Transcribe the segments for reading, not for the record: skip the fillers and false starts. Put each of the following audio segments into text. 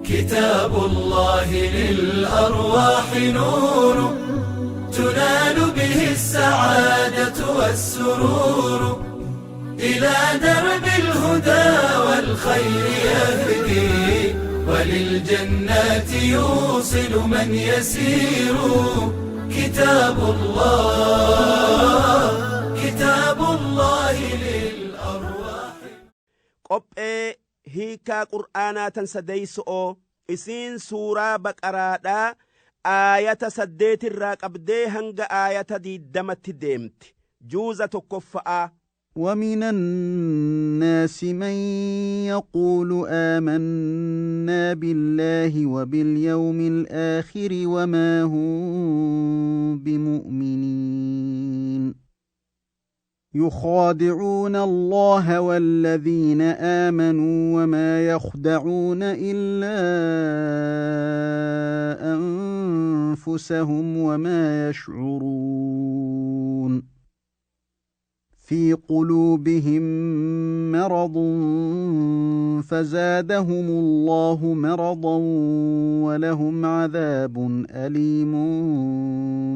كتاب الله للأرواح نور، تنال به السعادة والسرور. إلى درب الهدى والخير يهدي، وللجنات يوصل من يسير. كتاب الله، كتاب الله للأرواح. Qophee hiikaa qur'aanaa tan sadeeyso'oo isiin suuraa Baqaraadhaa aayata 8rraa qabdee hanga aayata 20tti deemti. Juuza tokkoffa'aa. ومن الناس من يقول آمنا بالله وباليوم الآخر وما هم بمؤمنين. يخادعون الله والذين آمنوا وما يخدعون إلا أنفسهم وما يشعرون. في قلوبهم مرض فزادهم الله مرضا، ولهم عذاب أليم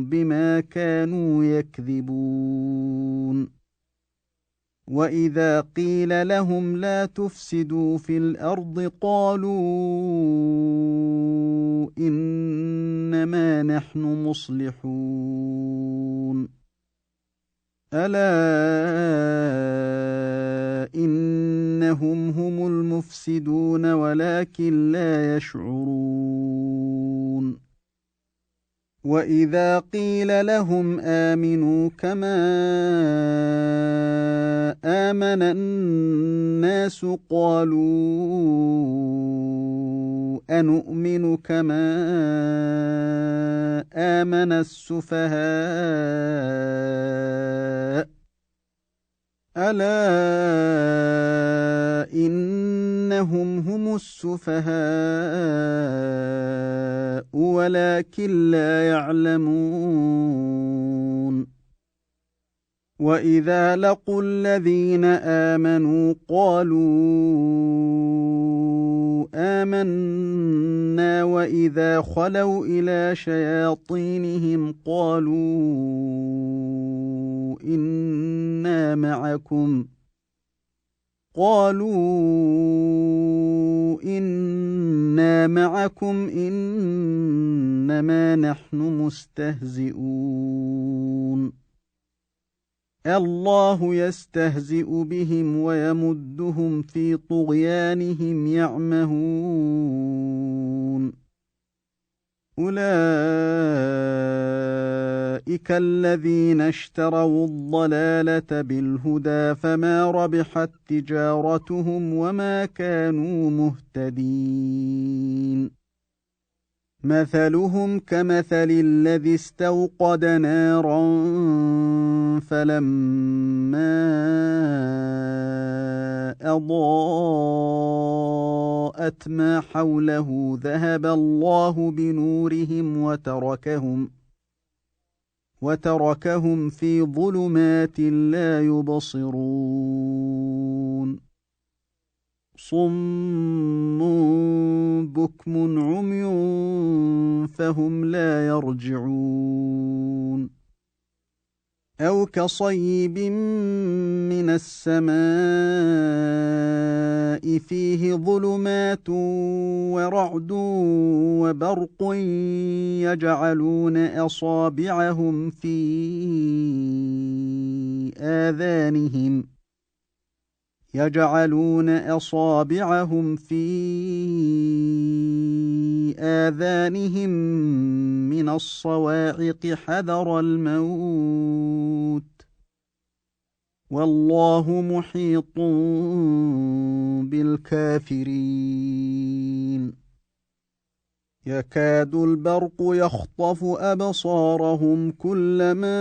بما كانوا يكذبون. وإذا قيل لهم لا تفسدوا في الأرض قالوا إنما نحن مصلحون. ألا إنهم هم المفسدون ولكن لا يشعرون. وإذا قيل لهم آمنوا كما آمن الناس قالوا أنؤمن كما آمن السفهاء، ألا إنهم هم السفهاء ولكن لا يعلمون. وإذا لقوا الذين آمنوا قالوا آمنا، وإذا خلوا إلى شياطينهم قالوا إنا معكم، قالوا إنا معكم إنما نحن مستهزئون. الله يستهزئ بهم ويمدهم في طغيانهم يعمهون. أولئك الذين اشتروا الضلالة بالهدى فما ربحت تجارتهم وما كانوا مهتدين. مثلهم كمثل الذي استوقد نارا فلما أضاءت ما حوله ذهب الله بنورهم وتركهم في ظلمات لا يبصرون. صم بكم عمي فهم لا يرجعون. أو كصيب من السماء فيه ظلمات ورعد وبرق يجعلون أصابعهم في آذانهم يجعلون أصابعهم في آذانهم من الصواعق حذر الموت، والله محيط بالكافرين. يكاد البرق يخطف أبصارهم كلما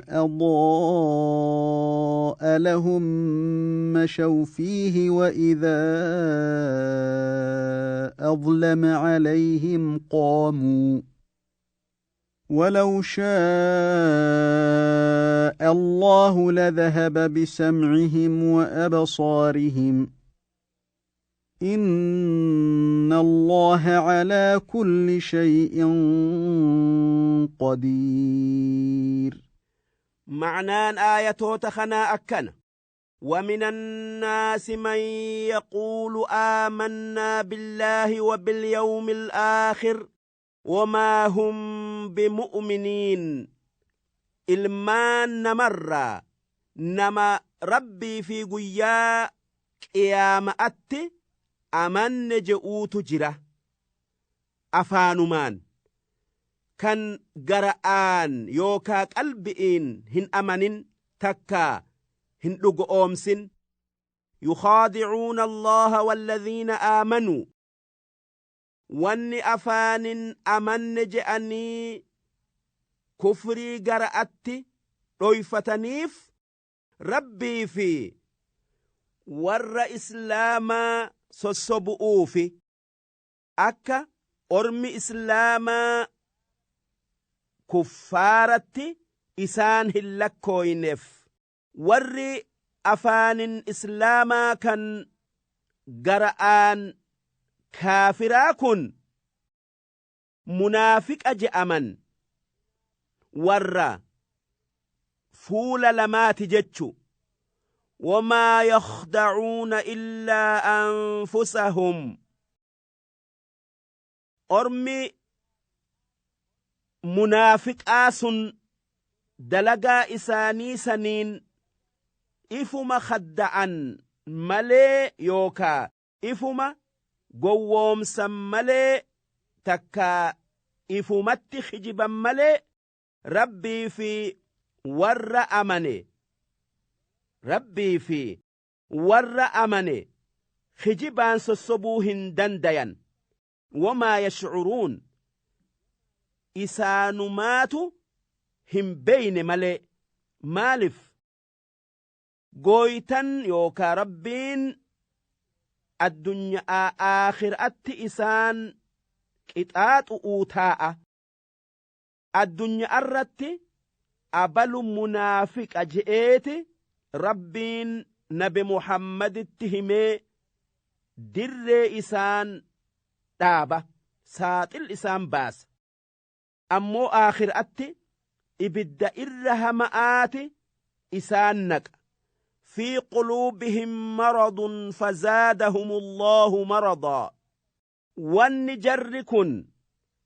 أضاء لهم مشوا فيه، وإذا أظلم عليهم قاموا. ولو شاء الله لذهب بسمعهم وأبصارهم، إن الله على كل شيء قدير. معنان آية تخنا أكنا ومن الناس من يقول آمنا بالله وباليوم الآخر وما هم بمؤمنين. ilmaan namarraa nama rabbii fi guyyaa qiyaama'atti amanne je'uutu jira. Afaanumaan kan gara'aan yookaa qalbi'iin hin amanin takkaa hin dhugoomsin. Yukhaadicuuna Allaha walladhiina aamanuu. Wanni afaanin amanne je'anii kufrii gara'atti dhoyfataniif rabbii fi warra islaamaa sossobu'uufi akka ormi islaamaa kuffaaratti isaan hin lakkooyneef. Warri afaanin islaamaa kan gara'aan kaafiraa kun munaafiqa je'aman warra fuula lamaati jechu. Wamaa yakhdacuuna illaa anfusahum. Ormi munaafiqaa sun dalagaa isaanii saniin ifuma khadda'an malee yookaa ifuma gowwoomsan malee takkaa ifumatti khijiban malee rabbii fi warra amane rabbii fi warra amane khijibaan sossobuu hin dandayan. Wamaa yashcuruun isaanumaatu hin beyne malee. Maalif gooytan yookaa rabbiin addunyaa aakhiraatti isaan qixaaxu'uu taa'a. Addunyaa irratti abalu munaafiqa je'eeti rabbiin nabi Muhammaditti himee dirree isaan dhaaba, saaxil isaan baasa. Ammoo aakhiraatti ibidda irra hama'aati isaan naqa. في قلوبهم مرض فزادهم الله مرضا. Wanni jarri kun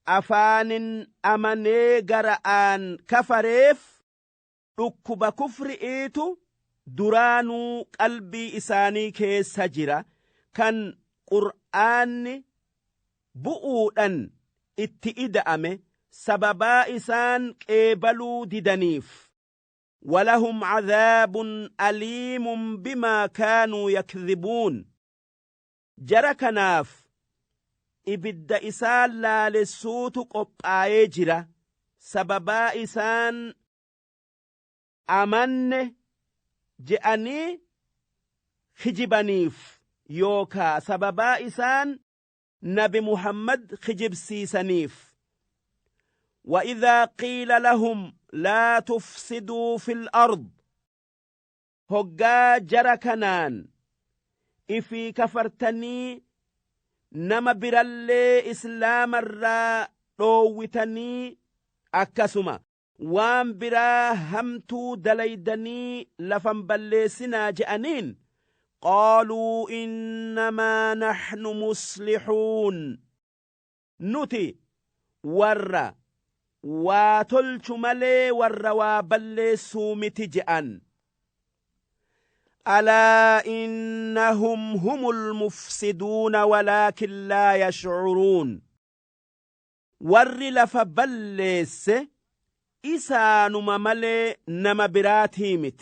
afaanin amanee gara'aan kafareef dhukkuba kufri'iitu duraanuu qalbii isaanii keessa jira kan qur'aanni bu'uudhan itti ida'ame sababaa isaan qeebaluu didaniif. ولهم عذاب أليم بما كانوا يكذبون. جركناف إبد إسان لا للسوت قطعي جرا سببا إسان أمن جأني خجبنيف يوكا سببا إسان نبي محمد خجب سيسنيف. وإذا قيل لهم لا تفسدوا في الأرض هقا جركنان إفي كفرتني نما برالي إسلام الرا روتني أكسما وان برا همتو دليدني لفن بلسنا جأنين قالوا إنما نحن مصلحون. نتي ورّا واتلچ ملي ورّا بلسو متجأن. ألا إنهم هم المفسدون ولكن لا يشعرون. ور لف بلس إسانما ملي نما براتي مت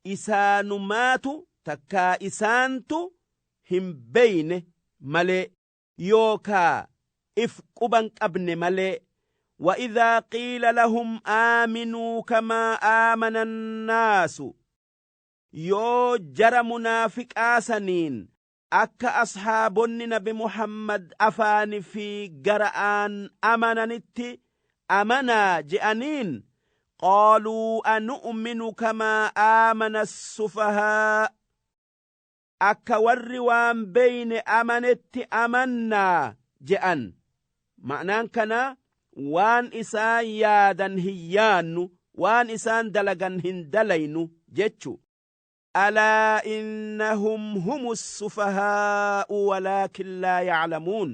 إسانماتو تكا إسانتو هم بين ملي يوكا إف قبن قبن ملي. وإذا قيل لهم آمنوا كما آمن الناس يو جرى منافق آسنين أكا أصحاب النبي محمد أفاني في قرآن أمننت أمنا جأنين قالوا أنؤمن كما آمن السفهاء. Akka warri waan beyne amanetti amannaa je'an. Ma'naan kana waan isaan yaadan hin yaannu, waan isaan dalagan hin dalaynu jechu. Alaa innahum humu sufahaa'u walaakin laa yaclamuun.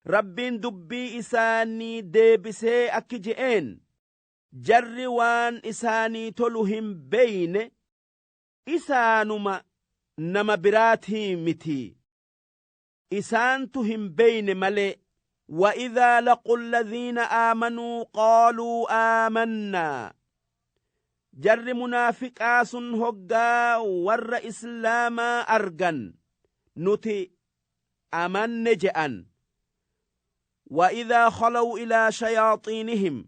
Rabbiin dubbii isaanii deebisee akki je'een: jarri waan isaanii tolu hin beyne isaanuma, nama biraatii miti, isaantu hin beyne malee. وإذا لقوا الذين آمنوا قالوا آمنا. Jarri munaafiqaa sun hoggaa warra islaamaa argan, nuti amanne je'an. وإذا خلوا إلى شياطينهم,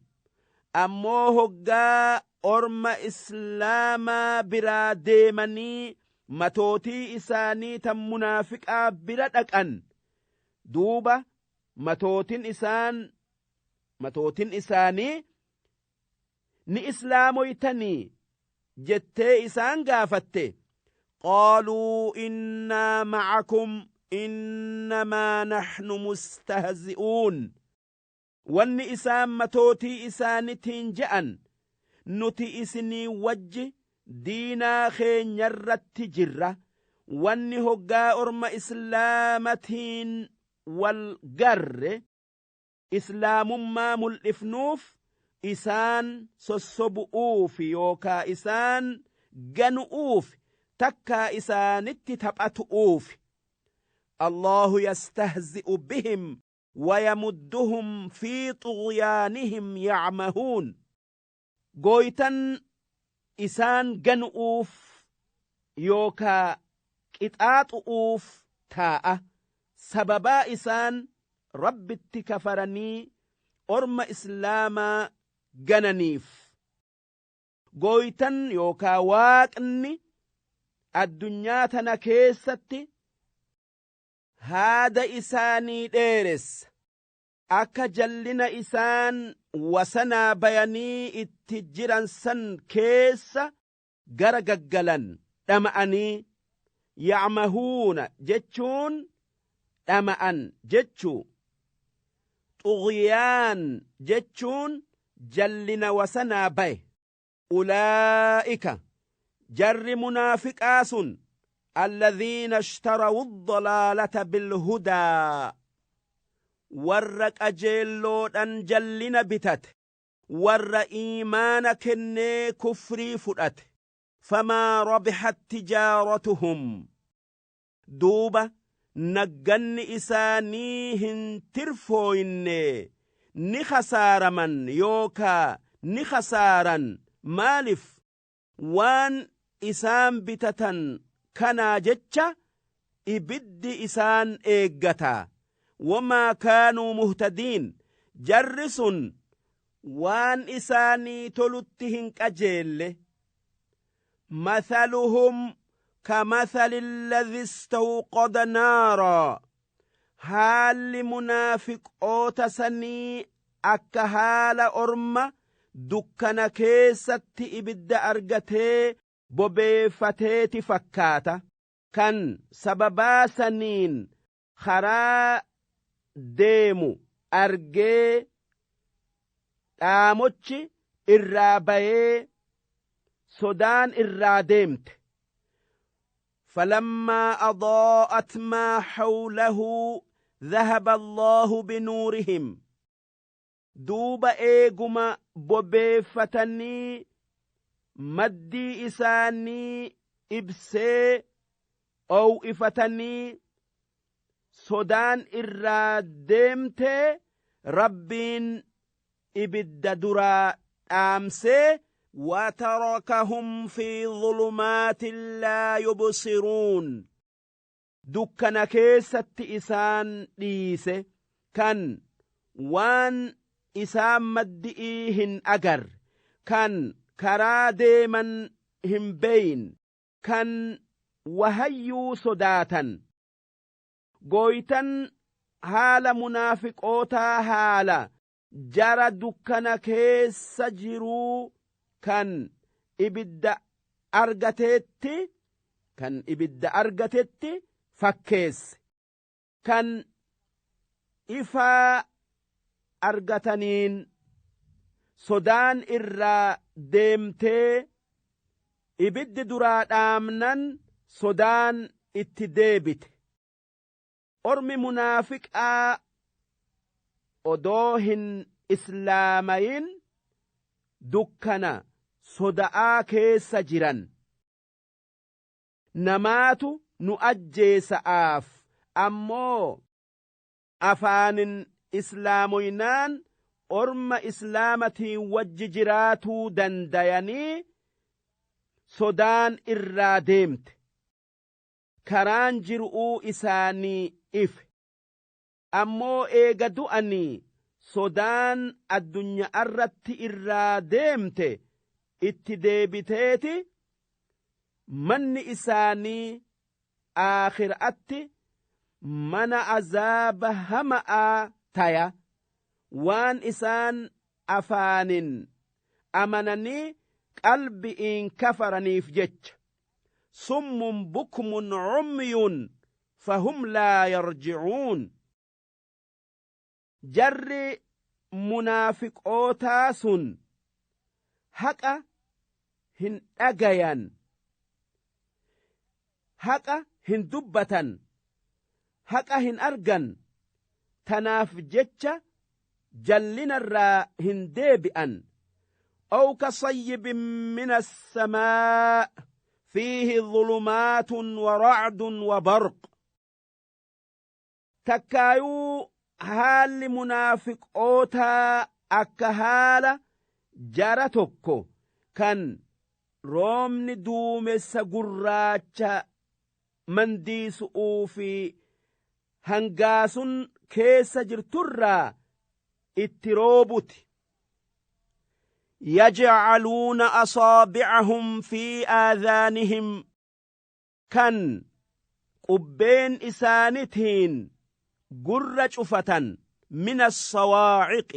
ammoo hoggaa orma islaamaa biraa deemanii matootii isaanii tan munaafiqaa bira dhaqan, duuba matootin isaanii ni islaamoytanii jettee isaan gaafatte, قالوا إنا معكم إنما نحن مستهزئون. Wanni isaan matootii isaanitiin je'an, nuti isinii wajji diinaa keenyarratti jirra. Wanni hoggaa orma islaamatiin wal garre islaamummaa mul'ifnuuf isaan sossobu'uuf yookaa isaan ganu'uuf takkaa isaanitti taphatu'uuf. الله يستهزئ بهم ويمدهم في طغيانهم يعمهون. Gooytan isaan ganu'uuf yookaa qixaaxu'uuf taa'a, sababaa isaan Rabbitti kafaranii orma islaamaa gananiif. Gooytan yookaa Waaqni addunyaa tana keessatti haada isaanii dheeressa, akka jallina isaan wasanaa bayanii itti jiran san keessa gara gaggalan dhama'anii. يعمهون jechuun dhama'an jechuu, طغيان jechuun jallina wasanaa baye. أولئك, jarri munaafiqaa sun, الذين اشتروا الضلالة بالهدى, warra qajeelloodhan jallina bitate, warra iimaana kennee kufrii fudhate. فما ربحت تجارتهم, duuba nagganni isaanii hin tirfooyne, ni khasaaraman yookaa ni khasaaran. Maalif? Waan isaan bitatan kanaa jecha ibiddi isaan eeggata. وما كانوا مهتدين, jarri sun waan isaanii tolutti hin qajeelle. مثلهم كمثل الذي استوقد نارا, haalli munaafiqoota sanii akka haala orma dukkana keessatti ibidda argatee bobeeffateeti fakkaata, kan sababaa saniin karaa deemu argee dhaamochi irraa bayee sodaan irraa deemte. فلما أضاءت ما حوله ذهب الله بنورهم, duuba eeguma bobeeffatanii maddii isaanii ibsee oowifatanii sodaan irraa deemtee, Rabbiin ibidda duraa dhaamsee. وتركهم في ظلمات لا يبصرون, dukkana keessatti isaan dhiise, kan waan isaan maddi'ii hin agarre, kan karaa deeman hin beeyin, kan wahayyuu sodaatan. Gooytan haala munaafiqootaa haala jara dukkana keessa jiruu kan ibidda argateetti. Kan ibidda argatetti fakkeesse. Kan ifaa argataniin sodaan irraa deemtee ibiddi duraa dhaamnan sodaan itti deebite. Ormi munaafiqaa odoo hin islaamayin dukkana soda'aa keessa jiran. Namaatu nu ajjeesa'aaf ammoo afaanin islaamoynaan orma islaamatiin wajji jiraatuu dandayanii sodaan irraa deemte. Karaan jiru'uu isaanii ife. Ammoo eega du'anii sodaan addunyaarratti irraa deemte itti deebiteeti manni isaanii aakhiraatti mana azaaba hama'aa taya waan isaan afaanin amananii qalbi'iin kafaraniif jecha. Summun bukmun cumyun fahum laa yarjicuun. Jarri munaafiqootaa sun haqa hin dhagayan, haqa hin dubbatan, haqa hin argan, tanaaf jecha jallinarraa hin deebi'an. أو كصيب من السماء فيه ظلمات ورعد وبرق. Takkaayuu haalli munaafiqootaa akka haala jara tokko kan roobni duumessa gurraacha mandiisu'uu fi hangaasun keessa jirturraa itti roobuti. يجعلون أصابعهم في آذانهم kan qubbeen isaanitiin gurra cufatan من الصواعق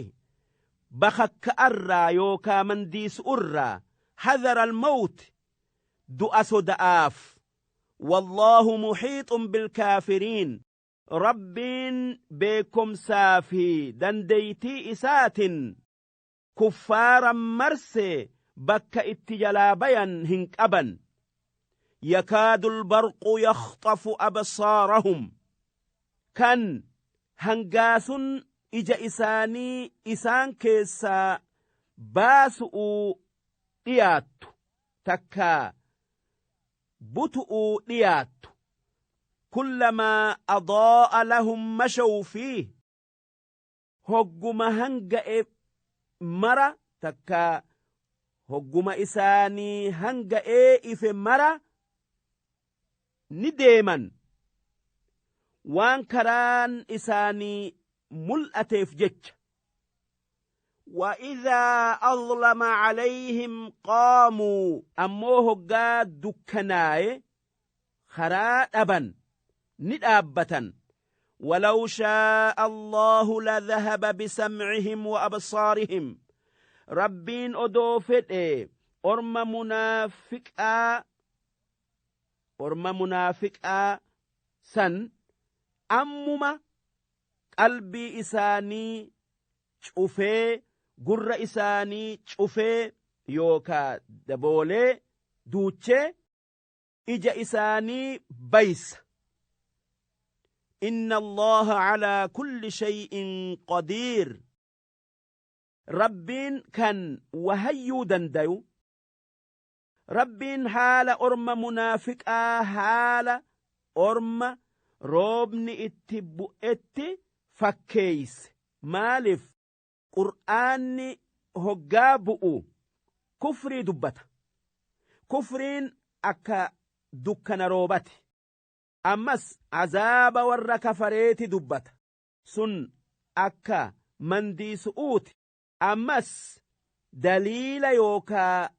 bakhakka'arraa yookaa mandiisu'urraa حذر الموت du'a soda'aaf. والله محيط بالكافرين. Rabbiin beekomsaa fi dandeeytii isaatin kuffaara marse bakka itti jalaa bayan hin qaban. يكاد البرق يخطف أبصارهم. Kan hangaasun ija isaanii isaan keessaa baasu'uu dhiyaattu takkaa butu'uu dhiyaattu. كلما أضاء لهم مشوا فيه. Hogguma hanga'e mara takkaa hogguma isaanii hanga'ee ife mara ni deeman waan karaan isaanii mul'ateef jecha. وإذا أظلم عليهم قاموا. Ammoo hoggaa dukkanaaye karaa dhaban ni dhaabbatan. ولو شاء الله لذهب بسمعهم وأبصارهم. Rabbiin odoo fedhe orma munaafiqaa san ammuma qalbii isaanii cufee gurra isaanii cufee yookaa daboolee duuchee ija isaanii baysa. إن الله على كل شيء قدير. Rabbiin kan wahayyuu dandayu. Rabbiin haala orma munaafiqaa haala orma roobni itti bu'etti fakkeeyse. Maaliif? Qur'aanni hoggaa bu'u kufrii dubbata. Kufriin akka dukkana roobati. Ammas azaaba warra kafareeti dubbata, sun akka mandiisu'uuti. Ammas daliila yookaa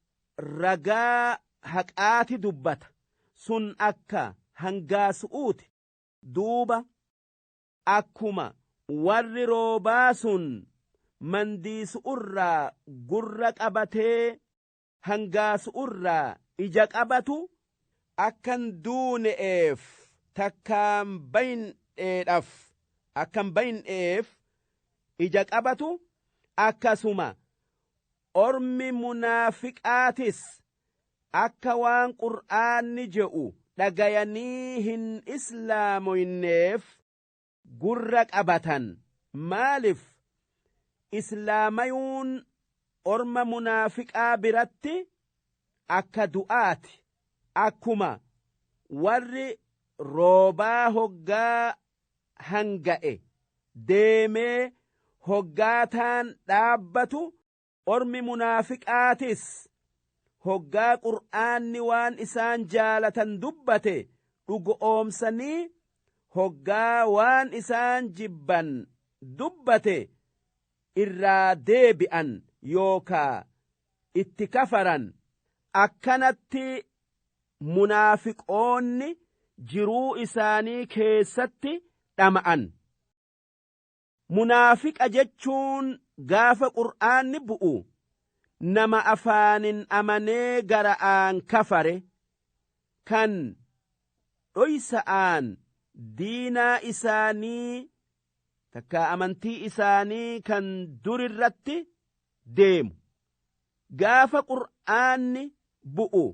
ragaa haqaati dubbata, sun akka hangaasu'uuti. Duuba akkuma warri roobaa sun mandiisu'urraa gurra qabatee hangaasu'urraa ija qabatu. Akkan duune'eef takkaan bayn'eedhaf akkan bayn'eef ija qabatu, akkasuma ormi munaafiqaatis akka waan qur'aanni je'u dhagayanii hin islaamoyneef gurra qabatan. Maalif islaamayuun orma munaafiqaa biratti akka du'aati? Akkuma warri roobaa hoggaa hanga'e deemee hoggaataan dhaabbatu, ormi munaafiqaatis hoggaa qur'aanni waan isaan jaalatan dubbate dhugoomsanii, hoggaa waan isaan jibban dubbate irraa deebi'an yookaa itti kafaran. Akkanatti munaafiqoonni jiruu isaanii keessatti dhama'an. Munaafiqa jechuun gaafa qur'aanni bu'u nama afaanin amanee gara'aan kafare, kan dhoysa'aan diinaa isaanii takka amantii isaanii kan durirratti deemu. Gaafa qur'aanni bu'u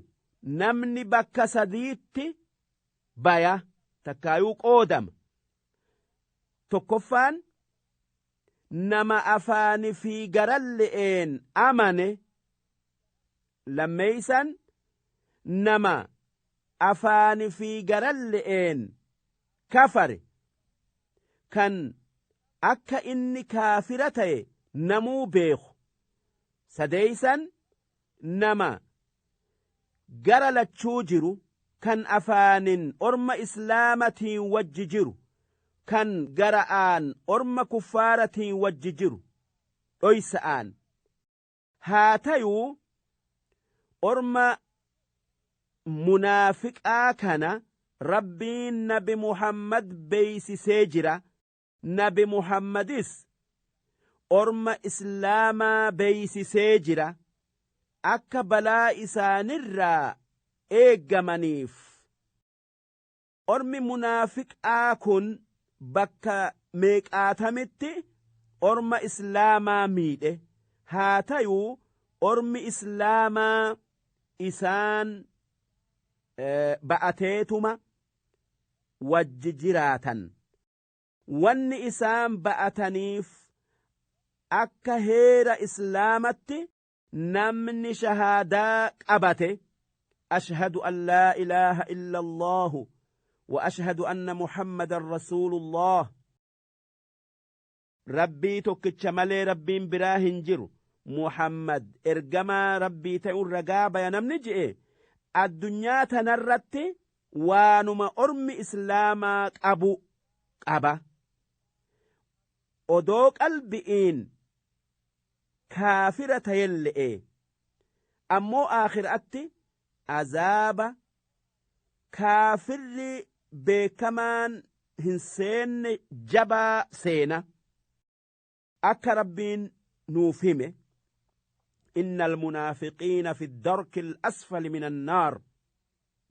namni bakka sadiitti baya takkaayuu qoodama. Tokkoffaan nama afaani fi garalle'een amane. Lammeeysan nama afaani fi garalle'een kafare, kan akka inni kaafira ta'e namuu beeku. Sadeeysan nama gara lachuu jiru, kan afaanin orma islaamatiin wajji jiru, kan gara'aan orma kuffaaratiin wajji jiru dhoysa'aan. Haa tayuu orma munaafiqaa kana Rabbiin Nabi Muhammad beeysisee jira, Nabi Muhammadis orma islaamaa beeysisee jira, akka balaa isaanirraa eeggamaniif. Ormi munaafiqaa kun bakka meeqaatamitti orma islaamaa miidhe. Haa tayuu ormi islaamaa isaan ba'ateetuma wajji jiraatan. Wanni isaan ba'ataniif akka heera islaamatti namni shahaadaa qabate, "Ashhadu an laa ilaaha illa Allaahu wa ashhadu anna Muhammadan rasuulullah," Rabbii tokkicha malee rabbiin biraa hin jiru, Muhammad ergamaa Rabbii ta'uun ragaa baya namni je'e, addunyaa tanarratti waanuma ormi islaamaa qabu qaba, odoo qalbi'iin kaafira tayelle'e. Ammoo aakhiraatti azaaba kaafirri beekamaan hin seenne jabaa seena, akka Rabbiin nuuf hime, "Inna almunaafiqiina fi darki al-asfali min annaar"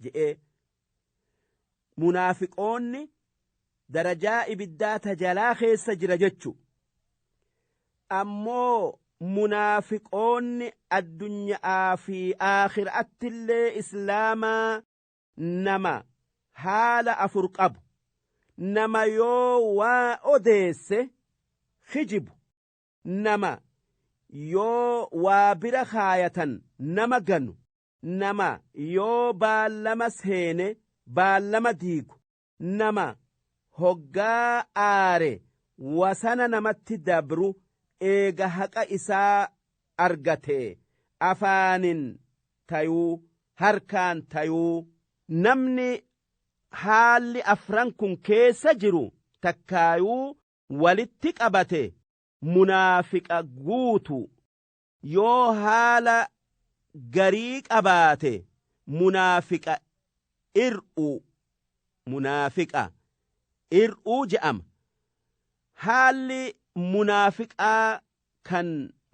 je'ee. Munaafiqoonni darajaa ibiddaa tajalaa keessa jira jechu. Ammoo munaafiqoonni addunyaa fi aakhiraattillee islaamaa nama haala afur qabu: nama yoo waa odeesse kijibu, nama yoo waa bira kaayatan nama ganu, nama yoo baallama seene baallama diigu, nama hoggaa aare wasana namatti dabru eega haqa isaa argate, afaanin tayuu harkaan tayuu. Namni haalli afran kun keessa jiru takkaayuu walitti qabate munaafiqa guutu. Yoo haala garii qabaate munaafiqa ir'u, munaafiqa ir'uu je'ama. Haalli munaafiqaa kan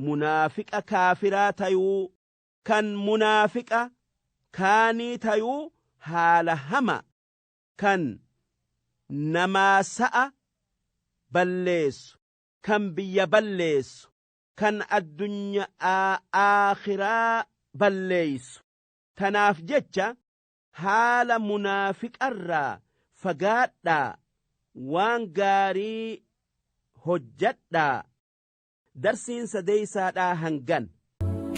munaafiqa kaafiraa tayuu, kan munaafiqa kaanii tayuu Haala hama kan namaa sa'a balleessu, kan biyya balleessu, kan addunyaa aakhiraa balleessu. Tanaaf jecha haala munaafiqarraa fagaadhaa, waan gaarii hojjadhaa. Darsiin sadeeysaadhaa hangan.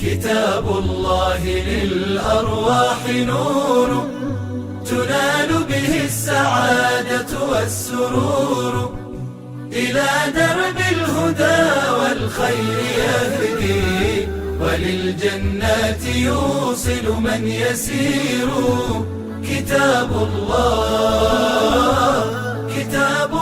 كتاب الله للأرواح نور، تنال به السعادة والسرور، إلى درب الهدى والخير يهدي، وللجنات يوصل من يسير. كتاب الله، كتاب